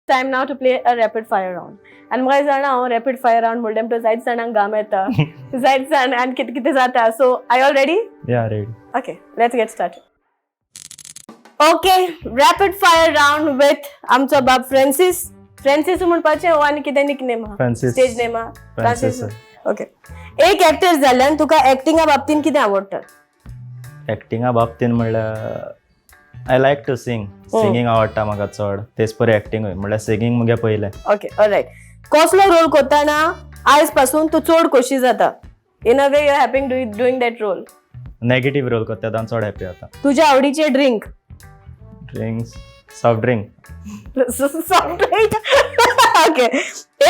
Time now to play a rapid fire round. आनी म्हाका जाणा हांव रॅपीड फायर रावंड म्हणलें म्हणटकच जायते जाणांक घाम येता, जायते जाण आनी कितें कितें जाता. So I all ready? Yeah, ready. Okay, let's get started. Okay, rapid fire round with आमचो बाब फ्रेन्सिस. फ्रेन्सिस म्हणपाचें हो आनी कितें निकनेम आहा? फ्रांसीस. स्टेज नेम आहा? फ्रांसीस. ओके, एक एक्टर जाल्ल्यान तुका एक्टिंगा बाबतीन कितें आवडटा? एक्टिंगा बाबतीन म्हणल्यार I like to sing. Singing आवडटा म्हाका चड, तेच परी एक्टिंगूय. म्हणल्यार सिंगींग मुगे पयलें. Okay, all right. कसलो रोल करतना आयज पासून तूं चड खोशी जाता, in a way you happy doing that role? Negative role करता तेन्ना चड हॅपी जाता. तुज्या आवडीचे drink? Drinks, soft drink. Soft drink, okay.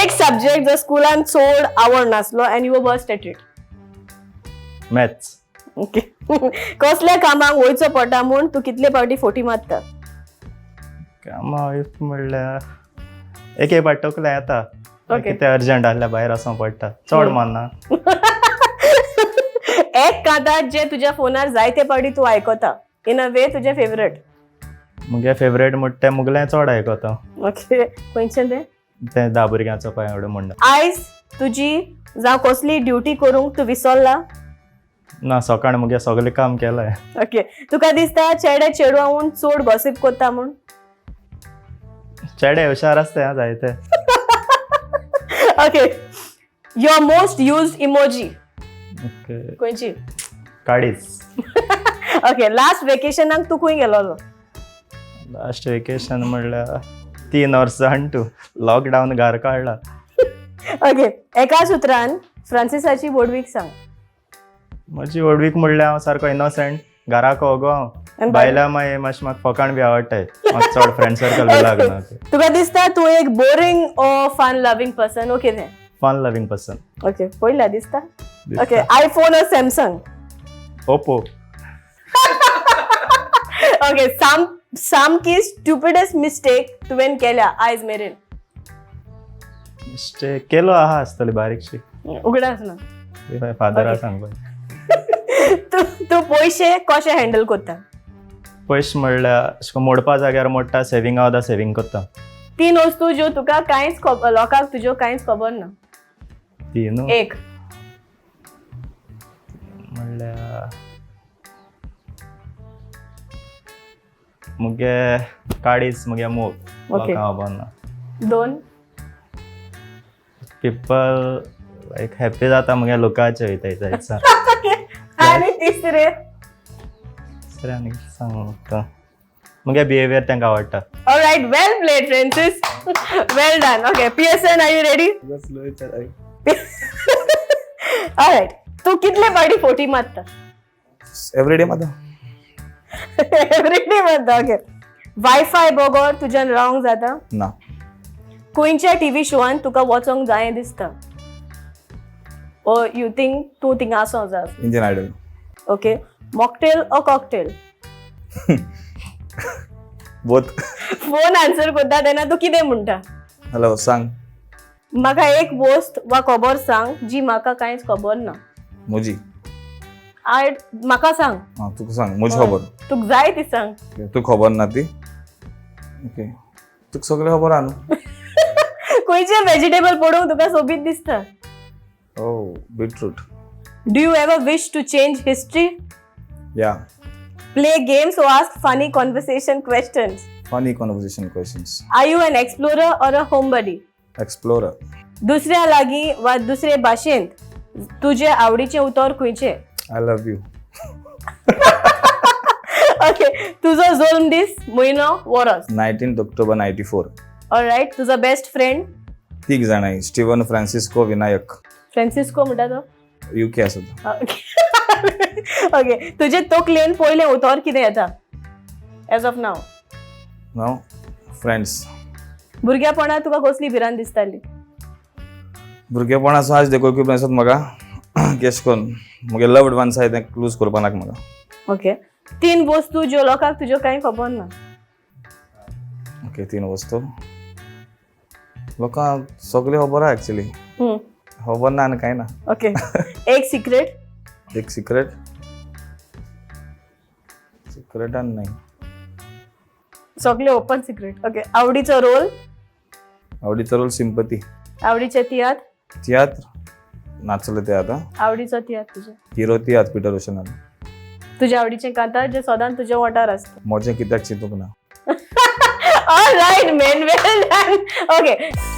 एक सब्जेक्ट जो स्कुलान चड आवड नासलो and you worst at it? Maths. Okay. कसल्या कामाक वयचो पडटा म्हूण तूं कितले फावटी फोटी मारता? कामां म्हणल्यार एक एक फावट तकले येता. कितें अर्जंट आहल्यार भायर वचोंक पडटा, चड मारना. एक कांतार जे तुज्या फोनार जायते फावटी तूं आयकता, इन अ वे तुजें फेवरेट? मुगे फेवरेट म्हणटा तें मुगलें चड आयकता. ओके, खंयचें तें? तें धा भुरग्यांचो पांय एवढें म्हणटा. आयज तुजी जावं कसली ड्युटी करूंक तूं विसरला? ना, सकाळ मुगे सगळें काम केलें. ओके, तुका दिसता चेडे चेडवाहून चड गॉसीप करता म्हूण? चेडे हुशार आसता हा जायते. Okay, your most use emoji? Okay. खंयची? काडीच. ओके, लास्ट वेकेशनाक तूं खंय गेलोलो? लास्ट वेकेशन म्हणल्यार 3 वर्सां तूं लॉकडावन घार काडला. ओके, एका सुत्रान फ्रांसिसाची व्हडवीक सांग. म्हजी व्हडवीक म्हणल्यार हांव सारको इनोसंट, घराक वोगो हांव. आनी बायलां मागीर मातशें म्हाका फकाण बी आवडटाय. म्हाका चड फ्रेंड सर्कल बी लागना. तुका दिसता तूं एक boring or fun loving person, okay तें? Fun loving person. ओके, पयल्या दिसता. Okay, iPhone or Samsung? Oppo. Okay, सामकी स्टुपिडस्ट मिस्टेक तुवें केल्या आयज मेरेन? मिस्टेक केलो आहा आसतली बारीकशी. उगडास ना? फादरा सांगपाक. तूं तूं पयशे कशे हँडल करता? पयशे म्हणल्यार अशें करून मोडपा जाग्यार मोडटा, सेवींग आहा सेवींग करता. तीन वस्तू ज्यो तुका कांयच खबर, लोकांक तुज्यो कांयच खबर ना. ती न्हू? एक. म्हणल्यार मुगे काडीच, मुगे मोग. लोकांक खबर ना. दोन. पिपल लायक हॅप्पी जाता मुगे लुकाचे वयता जायचा. आनी तिसरे? दुसरें आनी सांगता, मुगे बिहेवियर तांकां आवडटा. All right, well played, Francis. Well done. Okay, PSN, are you ready? All right. तू कितले फावटी फोटी मारता? एवरी डे मारता. एवरी डे मारता, ओके. वायफाय बगर तुज्यान रावंक जाता? ना. खंयच्या टीव्ही शोआन तुका वचोंक जाय दिसता ओ you think तूं थिंगा आसोंक जाय? Indian idol. Okay, mocktail or cocktail? Both. Phone answer करता तेन्ना तूं कितें म्हणटा? हॅलो, सांग. म्हाका एक वस्त वा खबर सांग जी म्हाका कांयच खबर ना. म्हजी? I म्हाका सांग. आं, तुका सांग म्हजी खबर? तुका जाय ती सांग. तुका खबर ना ती. ओके, तुका सगळें खबर आहा न्हू. खंयचे वेजिटेबल पळोवंक तुका सोबीत दिसता? ओ, beetroot. Do you ever wish to change history? Yeah. Play games or ask funny conversation questions? Funny conversation questions. Are you an explorer or a homebody? Explorer. दुसऱ्या लागीं वा दुसरे भाशेंत तुजे आवडीचें उतर खंयचें? I love you. Okay, तुजो जल्म दीस, म्हयनो, वरस? 19 October 94. Alright, तुजो बेस्ट फ्रेंड? तीग जाणां, स्टिवन, फ्रांसिस्को, विनायक. फ्रांसिस्को म्हणटा तो? युके आसा तो. ओके, तुजे तकलेन पयलें उतर कितें येता एज ऑफ नाव? नाव फ्रेंड्स. भुरग्यापणात तुका कसली भिरांत दिसताली? भुरगेपणाचो आज देखो की आसात म्हाका केश करून मुगे लव्ड वन्स आहाय तें लूज करपा नाका म्हाका. ओके, तीन वस्तू ज्यो लोकांक तुज्यो कांय खबर ना. ओके, तीन वस्तू लोकांक सगळें खबर आहा एक्चुली. खबर ना आनी कांय ना. ओके, एक सिक्रेट? एक सिक्रेट, सिक्रेटान नाही. सगळे ओपन सिक्रेट. ओके, आवडीचो रोल? आवडीचो रोल सिंपती. आवडीचे तियात्र? तियात्र नाचले ते आतां. आवडीचो तियात्र तुजे? हिरो तियात्र पिटर ओशनान. तुज्या आवडीचें कांतार जे सदांच तुज्या वोंठार आसता? म्हजें कित्याक चिंतूंक ना. All right, man, well done. Okay.